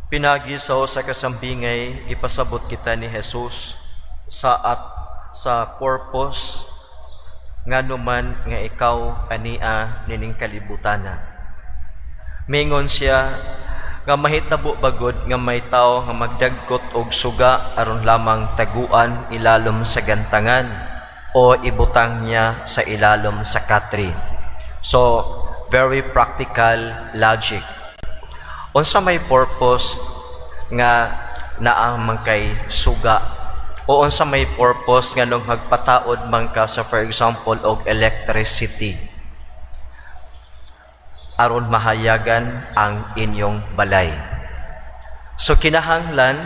Pinagi sa usa ka sambingay, gipasabot kita ni Jesus sa at sa purpose ngano man nga ikaw ania nining kalibutana. Mingon siya nga mahitabo ba gud nga may tao nga magdagkot og suga aron lamang taguan ilalom sa gantangan o ibutang niya sa ilalom sa katri? So, very practical logic. Unsa may purpose nga naa man kay suga o unsa may purpose nga nung magpataod man ka sa, for example, og electricity? Aron mahayagan ang inyong balay. So kinahanglan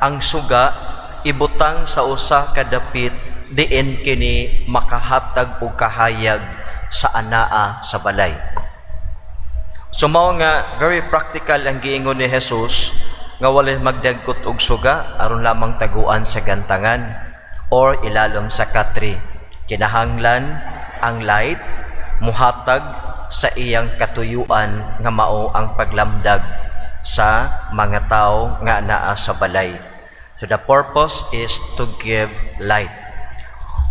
ang suga ibutang sa usa ka dapit diin kini makahatag og kahayag sa anaa sa balay. So mao nga very practical ang giingon ni Jesus nga walay magdagkot og suga aron lamang taguan sa gantangan or ilalom sa katri. Kinahanglan ang light muhatag sa iyang katuyuan nga mao ang paglamdag sa mga tao nga naa sa balay. So the purpose is to give light.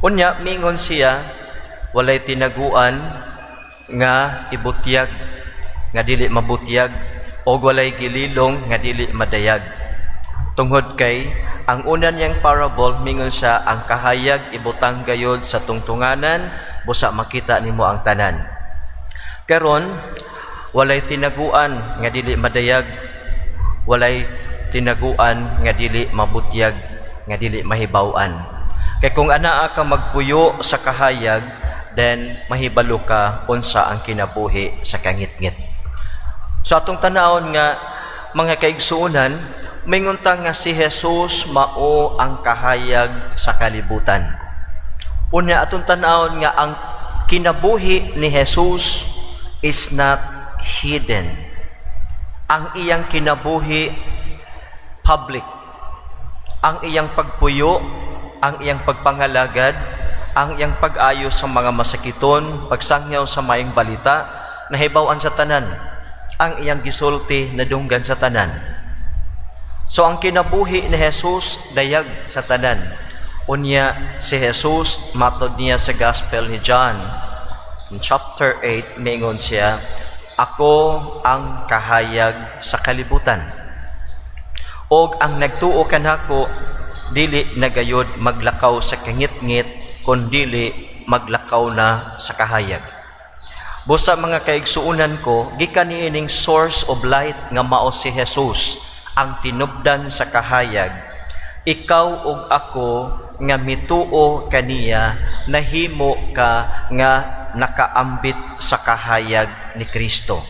Unya mingon siya, walay tinaguan nga ibutyag nga dili mabutyag o walay gililong nga dili madayag. Tungod kay ang una niyang parable, mingon siya, ang kahayag ibutang gayod sa tungtunganan busa makita nimo ang tanan. Karon, walay tinaguan nga dili madayag, walay tinaguan nga dili mabutyag, nga dili mahibaw-an. Kay kung anaa ka magpuyo sa kahayag, then mahibalo ka unsa ang kinabuhi sa kangitngit. So atong tanawon nga mga kaigsuonan, mingon ta nga si Jesus mao ang kahayag sa kalibutan. Unya atong tanawon nga ang kinabuhi ni Jesus is not hidden. Ang iyang kinabuhi public. Ang iyang pagpuyo, ang iyang pagpangalagad, ang iyang pag-ayo sa mga masakiton, pagsangyaw sa maayong balita, nahibaw-an sa tanan. Ang iyang gisulti nadunggan sa tanan. So ang kinabuhi ni Jesus dayag sa tanan. Unya si Jesus, matod niya sa Gospel ni John in chapter 8, mingon siya, "Ako ang kahayag sa kalibutan. Og ang nagtuo kanako dili na gayod maglakaw sa kangitngit kun dili maglakaw na sa kahayag." Busa mga kaigsuonan ko, gikan niining source of light nga mao si Jesus, ang tinubdan sa kahayag, ikaw ug ako nga mituo kaniya nahimo ka nga nakaambit sa kahayag ni Kristo.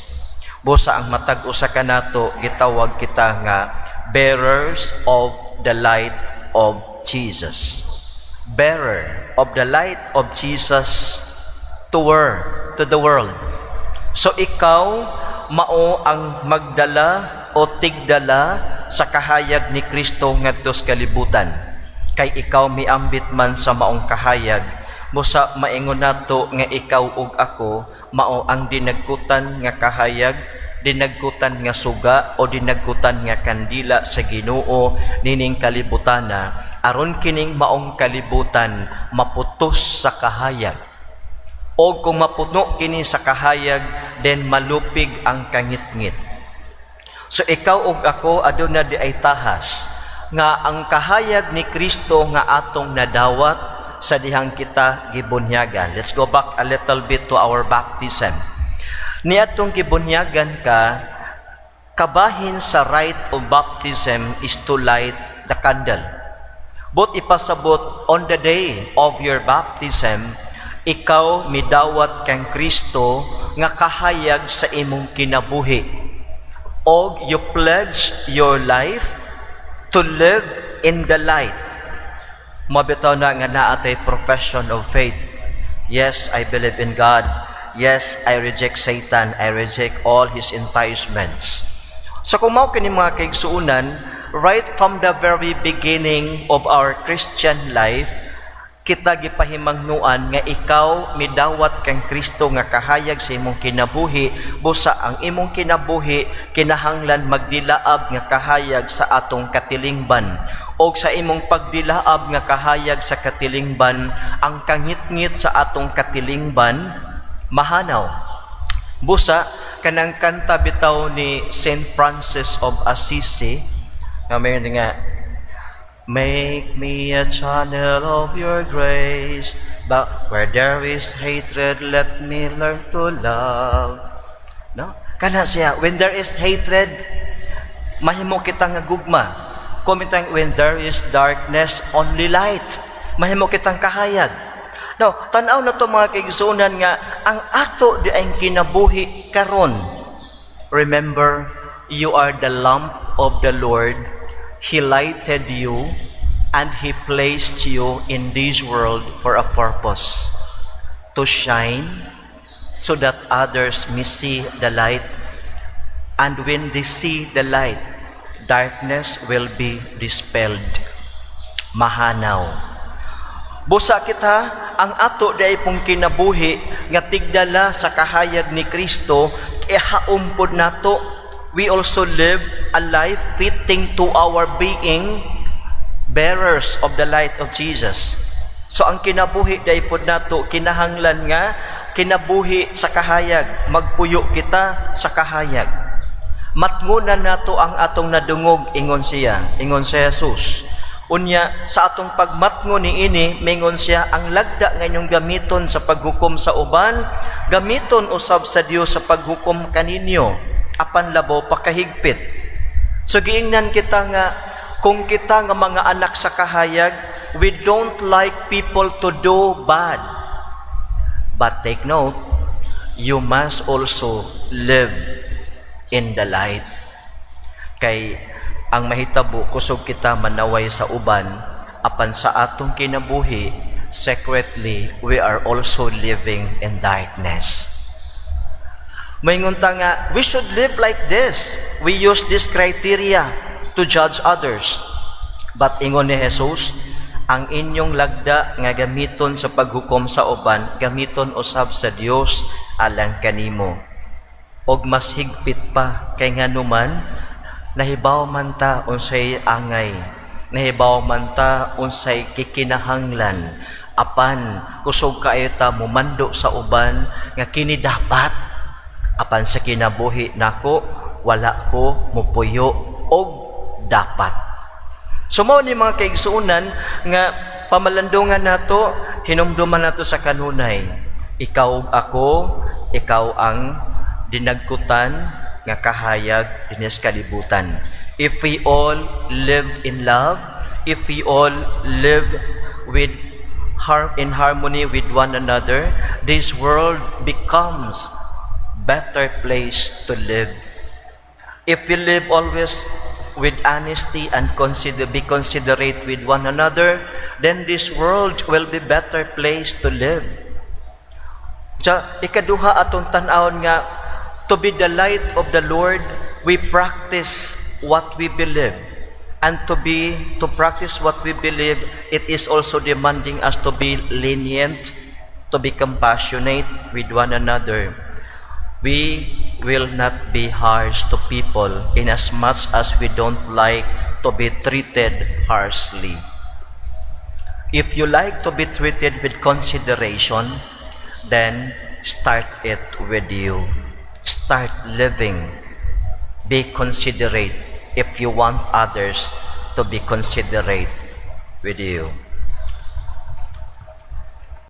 Busa ang matag usa kanato gitawag kita nga bearers of the light of Jesus. Bearer of the light of Jesus to the world. So ikaw mao ang magdala o tigdala sa kahayag ni Kristo ngadto sa kalibutan. Kay ikaw miambit man sa maong kahayag, busa maingon nato nga ikaw ug ako mao ang dinagkutan nga kahayag, dinagkutan nga suga o dinagkutan nga kandila sa Ginoo nining kalibutana aron kining maong kalibutan maputos sa kahayag. O kung mapuno kini sa kahayag, then malupig ang kangitngit. So ikaw ug ako aduna diay tahas nga ang kahayag ni Kristo nga atong nadawat sa dihang kita gibunyagan. Let's go back a little bit to our baptism. Niadtong gibunyagan ka, kabahin sa rite of baptism is to light the candle. But ipasabot, on the day of your baptism, ikaw midawat kang Kristo nga kahayag sa imong kinabuhi. Og you pledge your life to live in the light. Mabitaw na nga naa tay profession of faith. Yes, I believe in God. Yes, I reject Satan. I reject all his enticements. So kung mao kini, mga kaigsuonan, right from the very beginning of our Christian life, Kita gipahimangnuan nga ikaw midawat kang Kristo nga kahayag sa imong kinabuhi, busa ang imong kinabuhi kinahanglan magdilaab nga kahayag sa atong katilingban. Og sa imong pagdilaab nga kahayag sa katilingban, ang kangitngit sa atong katilingban mahanaw. Busa kanang kanta bitaw ni Saint Francis of Assisi nga mayon nga, "Make me a channel of your grace, but where there is hatred, let me learn to love." No? Kana siya, when there is hatred, mahimo kita nga gugma. Kumitang when there is darkness, only light. Mahimo kitang kahayag. No, tan-aw na to, mga kaigsuonan, nga ang ato diay kinabuhi karon. Remember, you are the lamp of the Lord. He lighted you and He placed you in this world for a purpose: to shine so that others may see the light. And when they see the light, darkness will be dispelled. Mahanaw. Busa kita, ang ato diay pong kinabuhi nga tigdala sa kahayag ni Kristo, ihaom pod nato. We also live a life fitting to our being bearers of the light of Jesus. So ang kinabuhi diay pod nato kinahanglan nga kinabuhi sa kahayag, magpuyo kita sa kahayag. Matngunan nato ang atong nadungog, ingon siya, ingon si Jesus. Unya sa atong pagmatngon niini, mingon siya, ang lagda nga inyong gamiton sa paghukom sa uban, gamiton usab sa Dios sa paghukom kaninyo, apan labaw pa kahigpit. So giingnan kita nga kung kita nga mga anak sa kahayag, we don't like people to do bad. But take note, you must also live in the light. Kay ang mahitabo, kusog kita manaway sa uban, apan sa atong kinabuhi, secretly we are also living in darkness. Maingon ta nga, we should live like this. We use this criteria to judge others. But ingon ni Jesus, ang inyong lagda nga gamiton sa paghukom sa uban, gamiton usab sa Dios alang kanimo. Og mas higpit pa kay nganuman nahibaw man ta unsay angay, nahibaw man ta unsay kikinahanglan, apan kusog kaayo ta mumando sa uban nga kini dapat, apan sa kinabuhi nako wala ko mupuyo og dapat. So mao ni, mga kaigsuonan, nga pamalandungan nato, hinumduman nato sa kanunay. Ikaw ug ako, ikaw ang dinagkutan nga kahayag dinhi sa kalibutan. If we all live in love, if we all live with in harmony with one another, this world becomes better place to live. If we live always with honesty and consider be considerate with one another, then this world will be better place to live. Sa ikaduha, atong tan-awon nga to be the light of the Lord, we practice what we believe. And to practice what we believe, it is also demanding us to be lenient, to be compassionate with one another. We will not be harsh to people in as much as we don't like to be treated harshly. If you like to be treated with consideration, then start it with you. Start living. Be considerate if you want others to be considerate with you.